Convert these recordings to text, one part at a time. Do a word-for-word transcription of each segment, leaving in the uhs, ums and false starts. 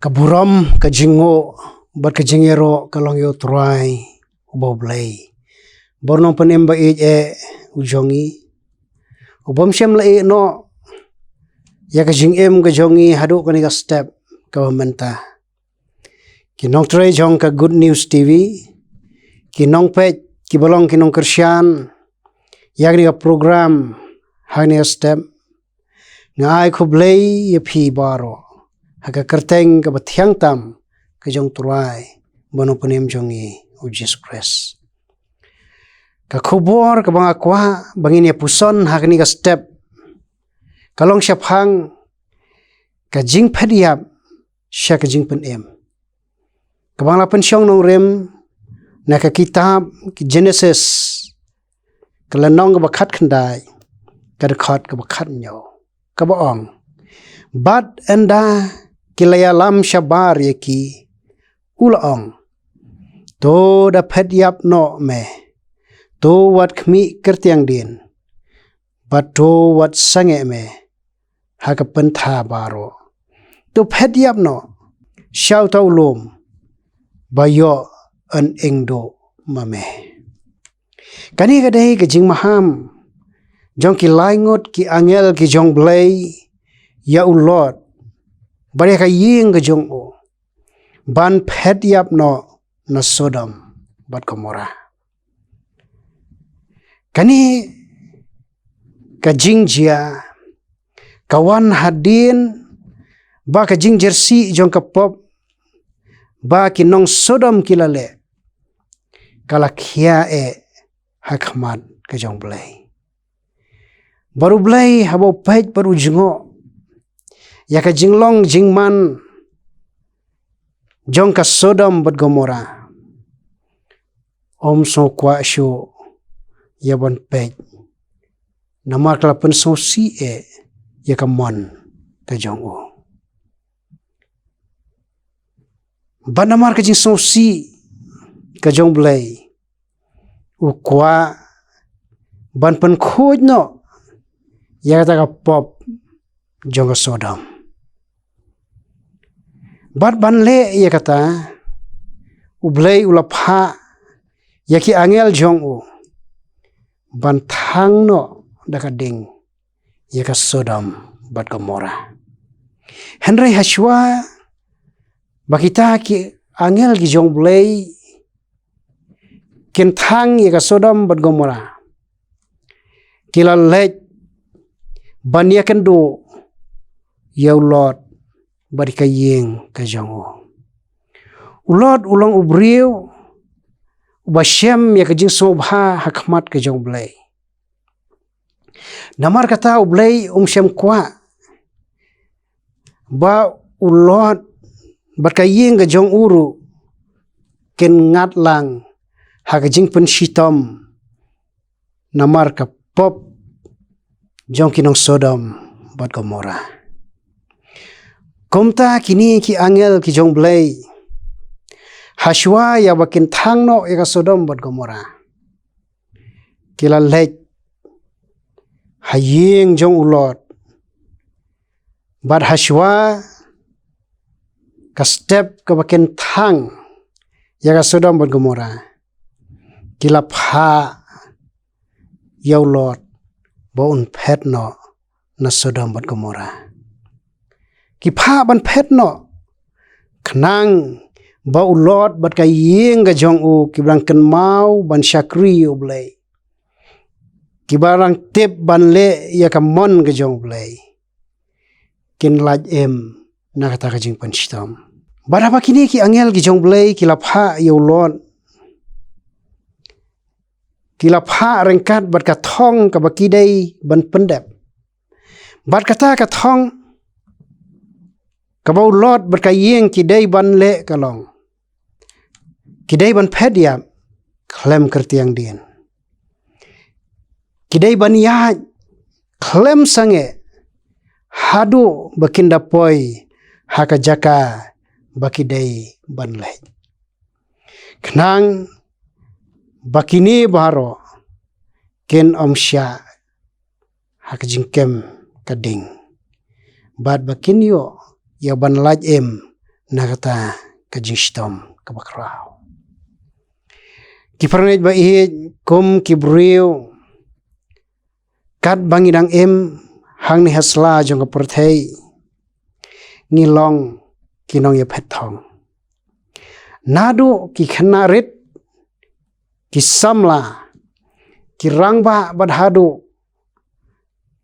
Ka burom, ka jingnguh bad ka jingïaroh ka long ïa U Trai uba U Blei, uba u Nongpynim ba ïeit eh u jong ngi, uba ym shym la ïeh noh ïa ka jingim ka jong ngi haduh kane ka step kaba mynta. Ki nongtrei jong ka Good News T V, ki nongpeit kiba long ki nongkyrshan ïa kane ka program ha kane ka step, nga ai khublei ïa phi baroh ha ka kyrteng kaba thiang tam ka jong U Trai bad U Nongpynim jong ngi, U Jisu Khrist. Ka khubor kaba nga kwah ba ngin ïa puson ha kane ka step ka long shaphang ka jingphet ïap sha ka jingpynim, kaba nga la pynshong nongrim na ka kitab ki Genesis, ka lynnong kaba khatkhyndai, ka dkhot kaba khathynñiew, kaba ong: Bad ynda ki la ïalam shabar ïa ki, u la ong: To da phet ïap noh me, to wat khmih kyrtiang dien, bad to wat sangeh me ha ka pyntha baroh. To phet ïap noh sha uta u lum ba ïoh yn ingduh ma me. Kane ka dei ka jingmaham jong ki lai ngut ki angel ki jong U Blei ïa u Lot bad ïa ka ïing ka jong u ban phet ïap noh na Sodom bad Gomorrah. Kane ka jingjia ka wan hadien ba ka jingjyrsieh jong ka pop ba ki nong Sodom ki la leh, ka la khia eh ha khmat ka jong U Blei. Bad U Blei haba u peit bad u jngoh ïa ka jinglong jingman jong ka Sodom bad Gomorrah, um sngewkwah shuh ïa ban peit, namar ka la pynsngewsih eh ïa ka mon ka jong u. Bad namar ka jingsngewsih ka jong U Blei, u kwah ban pynkhuid noh ïa kata ka pop jong ka Sodom. Bad ban leh ïa kata, U Blei u la phah ïa ki angel jong u ban thang noh da ka ding ïa ka Sodom bad Gomorrah. Hynrei hashwa ba kita ki angel ki jong U Blei kin thang ïa ka Sodom bad Gomorrah, ki la leit ban ïakynduh ïa u Lot bad ka ïing ka jong u. U Lot u long u briew uba shem ïa ka jingsngewbha ha khmat ka jong U Blei. Namar kata U Blei um shym kwah ba u Lot bad ka ïing ka jong u ruh kin ngat lang ha ka jingpynshitom namar ka pop jong ki nong Sodom bad Gomorrah. Kumta kine ki angel ki jong U Blei, hashwa ïa ba kin thang noh ïa ka Sodom bad Gomorrah, ki la leit ha ïing jong u Lot. Bad hashwa ka step kaba kin thang ïa ka Sodom bad Gomorrah, ki la phah ïa u Lot ba un phet noh na Sodom bad Gomorrah. Ki phah ban phet noh khnang ba u Lot bad ka ïing ka jong u, kiba dang kynmaw ban shakri ïa U Blei, kiba dang tip ban leh ïa ka mon ka jong U Blei, kin lait im na kata ka jingpynshitom. Bad haba kine ki angel ki jong U Blei ki la phah ïa u Lot, ki la phah ryngkat bad ka thong kaba ki dei ban pyndep. Bad kata ka thong kaba u Lot bad ka ïing ki dei ban leh ka long, ki dei ban phet ïap khlem kyrtiang dien. Ki dei ban ïaid khlem sangeh haduh ba kin da poi ha ka jaka ba ki dei ban leit, khnang ba kine baroh kin ym shah ha ka jingkem ka ding, bad ba kin ïoh ïa ban lait im na kata ka jingshitom kaba khraw. Ki pyrngeit ba ïeit, kum ki briew, katba ngi dang im hangne ha sla jong ka pyrthei, ngi long ki nongïaphet thong. Naduh ki khynnah rit, ki samla, ki rangbah bad haduh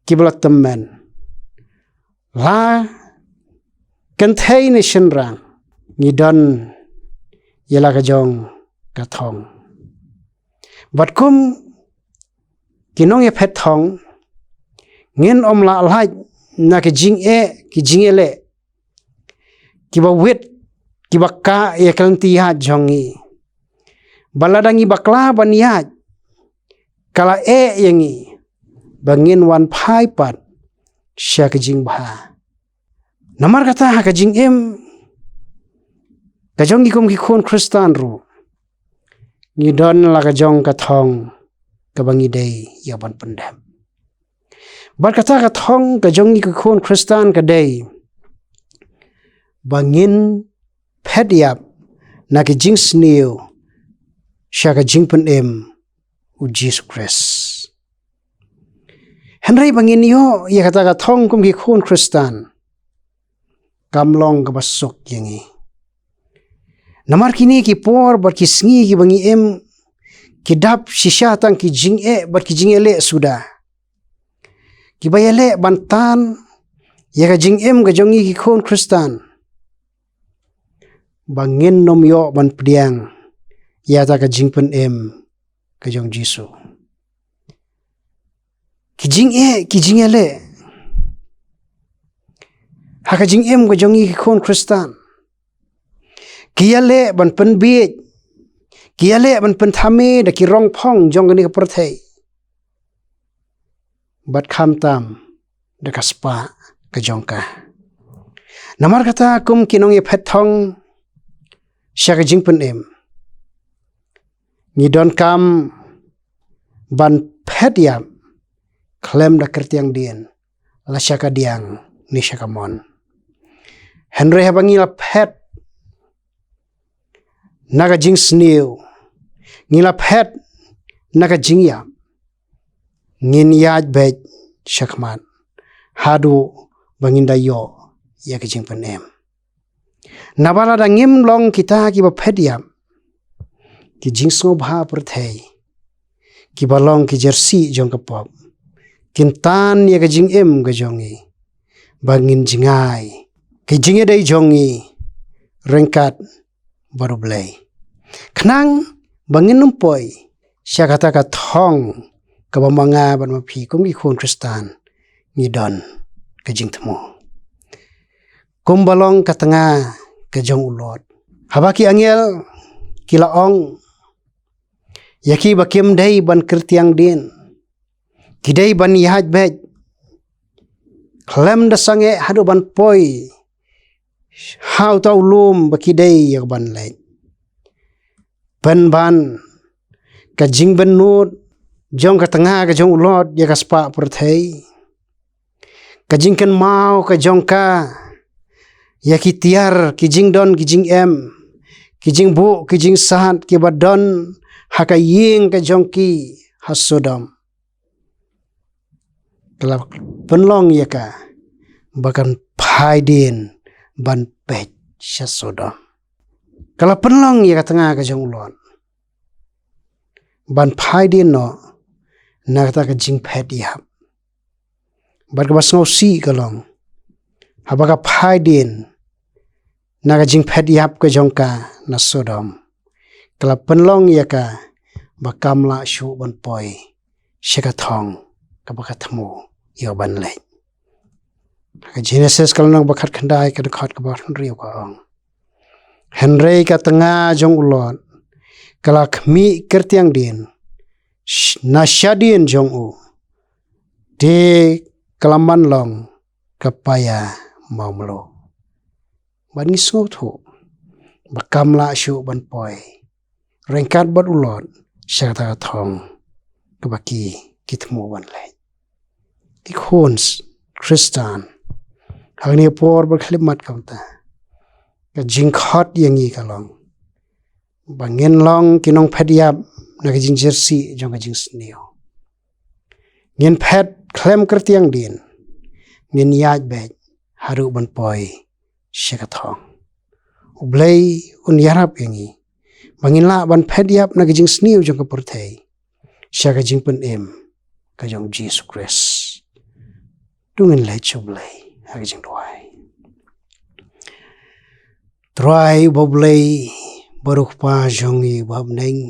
kiba la tymmen, la kynthei ne shynrang, ngi don ïa la ka jong ka thong. Bad kum ki nongïaphet thong, ngin ym lah lait na ki jingeh, ki jingïaleh kiba wit, kiba kah ïa ka lynti ïaid jong ngi. Ba lada ngi bakla ban ïaid, ka la eh ïa ngi ba ngin wan phai pat sha ka jingbha. Namar kata, ha ka jingim ka jong ngi kum ki khun Khristan ruh, ngi don la ka jong ka thong kaba ngi dei ïa ban pyndep. Bad kata ka thong ka jong ngi ki khun Khristan ka dei ba ngin phet ïap na ki jingsniew sha ka jingpynim u Jisu Khrist. Hynrei ba ngin ïoh ïa kata ka thong kum ki khun Khristan, kam long kaba suk ïa ngi. Namar kine ki por bad ki sngi kiba ngi im, ki dap shisha tang ki jingeh bad ki jingïaleh suda, kiba ïaleh ban tan ïa ka jingim ka jong ngi ki khun Khristan, ba ngin nym ïoh ban pdiang ïa kata ka jingpynim ka jong Jisu. Ki jingeh, ki jingïaleh ha ka jingim ka jong ngi ki khun Khristan, ki ïaleh ban pynbiej, ki ïaleh ban pynthame da ki rong phong jong kane ka pyrthei, bad khamtam da ka spah ka jong ka. Namar kata, kum ki nongïaphet thong sha ka jingpynim, ngi donkam ban phet ïap khlem da kyrtiang dien, la sha kadiang ne sha kamon. Hynrei haba ngi la phet na ka jingsniew, ngi la phet na ka jingïap, ngin ïaid beit sha khmat haduh ba ngin da ïoh ïa ka jingpynim. Naba lada ngim long kita kiba phet ïap, ki jingsngewbha pyrthei, kiba long ki jersey jong ka pop, kin tan ïa ka jingim ka jong ngi, ba ngin jngai ki jingïadei jong ngi ryngkat bad U Blei. Khnang ba ngin nym poi sha kata ka thong kaba ma nga bad ma phi kum ki khun Khristan ngi don ka jingthmu. Kumba long ka tnga ka jong u Lot, haba ki angel ki la ong ïa ki ba kim dei ban kyrtiang dien, ki dei ban ïaid beit khlem da sangeh haduh ban poi ha uta u lum ba ki dei ïa ka ban leit. Pynban ka jingbynnud jong ka tnga ka jong u Lot ïa ka spah pyrthei, ka jingkynmaw ka jong ka ïa ki tiar, ki jingdon ki jingem, ki jingbuh ki jingsat kiba don ha ka ïing ka jong ki ha Sodom, ka la pynlong ïa ka ba kan phai dien ban peit sha Sodom. Ka la pynlong ïa ka tnga ka jong u Lot ban phai dien noh na kata ka jingphet ïap. Bad kaba sngewsih ka long, haba ka phai dien na ka jingphet ïap ka jong ka na Sodom, ka la pynlong ïa ka ba kam lah shuh ban poi sha ka thong kaba ka thmu ïa ka ban leit. Ha ka Genesis ka lynnong ba khatkhyndai, ka dkhot kaba hynriew ka ong: Hynrei ka tnga jong u Lot ka la khmih kyrtiang dien sh-, na shadien jong u, te ka la man long ka paia mawmluh. Bad ngi sngewthuh ba kam lah shuh ban poi ryngkat bad u Lot sha kata ka thong kaba ki, ki thmu ban leit. Ki khun s-, Khristan, ha kane ka por ba khlem mat kumta, Ka jingkhot ïa ngi ka long ba ngin long ki nongphet ïap na ka jingjyrsieh jong ka jingsniew. Ngin phet khlem kyrtiang dien, ngin ïaid beit haduh ban poi sha ka thong. U Blei un ïarap ïa ngi ba ngin lah ban phet ïap na ka jingsniew jong ka pyrthei sha ka jingpynim ka jong Jisu Khrist. To ngin leit sha U Blei ha ka jingduwai. Trai uba U Blei, baroh kpa jong ngi ba ha bneng,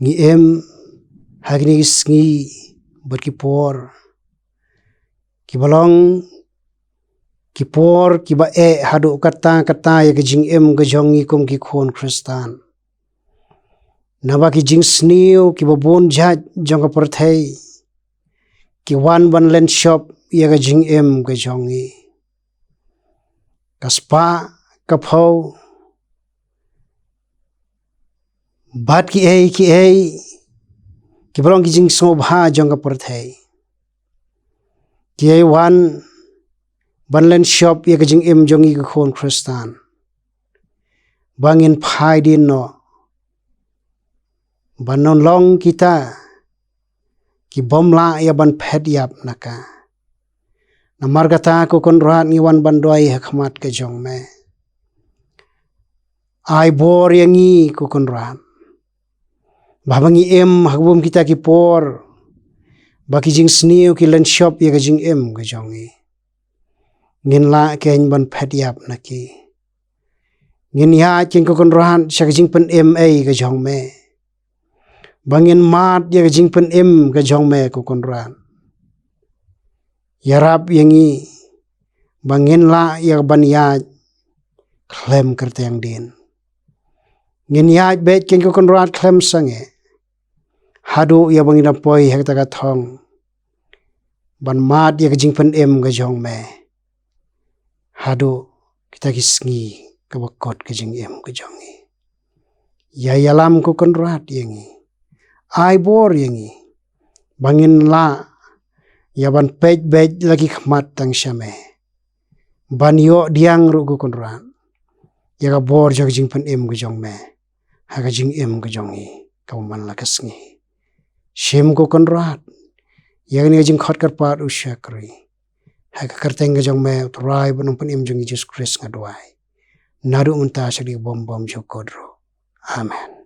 ngi im ha kine ki sngi bad ki por kiba long ki por kiba eh haduh katta katta ïa ka jingim ka jong ngi kum ki khun Khristan. Naba ki jingsniew kiba bun jait jong ka pyrthei ki wan ban len shop ïa ka jingim ka jong ngi. Ka spah, ka phew, bad kiei kiei kiba long ki jingsngewbha jong ka pyrthei ki ïai wan ban len shop ïa ka jingim jong ngi ki khun Khristan. Ba ngin phai dien noh ban long kita kibym lah ïa ban phet ïap na ka. Namar kata ko Kynrad ngi wan ban duwai ha khmat ka jong me. Ai bor ïa ngi ko Kynrad ba haba ngi im ha kaba bun kita ki por ba ki jingsniew ki len shop ïa ka jingim ka jong ngi, ngin lah keiñ ban phet ïap na ki. Ngin ïaid keiñ ko Kynrad sha ka jingpynim ei ka jong me. Ba ngin mad ïa ka jingpynim ka jong me ko Kynrad. Ïarap ïa ngi ba ngin lah ïa ban ïaid khlem kyrteng dien. Ngin ïaid beit keiñ ko Kynrad khlem sangeh haduh ïa ba ngin da poi ha kata ka thong ban mad ïa ka jingpynim ka jong me haduh kita ki sngi kaba kut ka jingim ka jong ngi. Ïa ïalam ko Kynrad ïa ngi, ai bor ïa ngi ba ngin lah ïa ban peit beit la ki khmat tang sha me, ban ïoh diang ruh ko Kynrad ïa ka bor jong ka jingpynim ka jong me ha ka jingim ka jong ngi kaba man la ka sngi. Shim ko Kynrad ïa kane ka jingkhot kyrpad u shakri ha ka kyrteng ka jong me u Trai bad Nongpynim jong ngi Jisu Khrist nga duwai. Naduh mynta sha ka dik bym bym jukut ruh. Amen.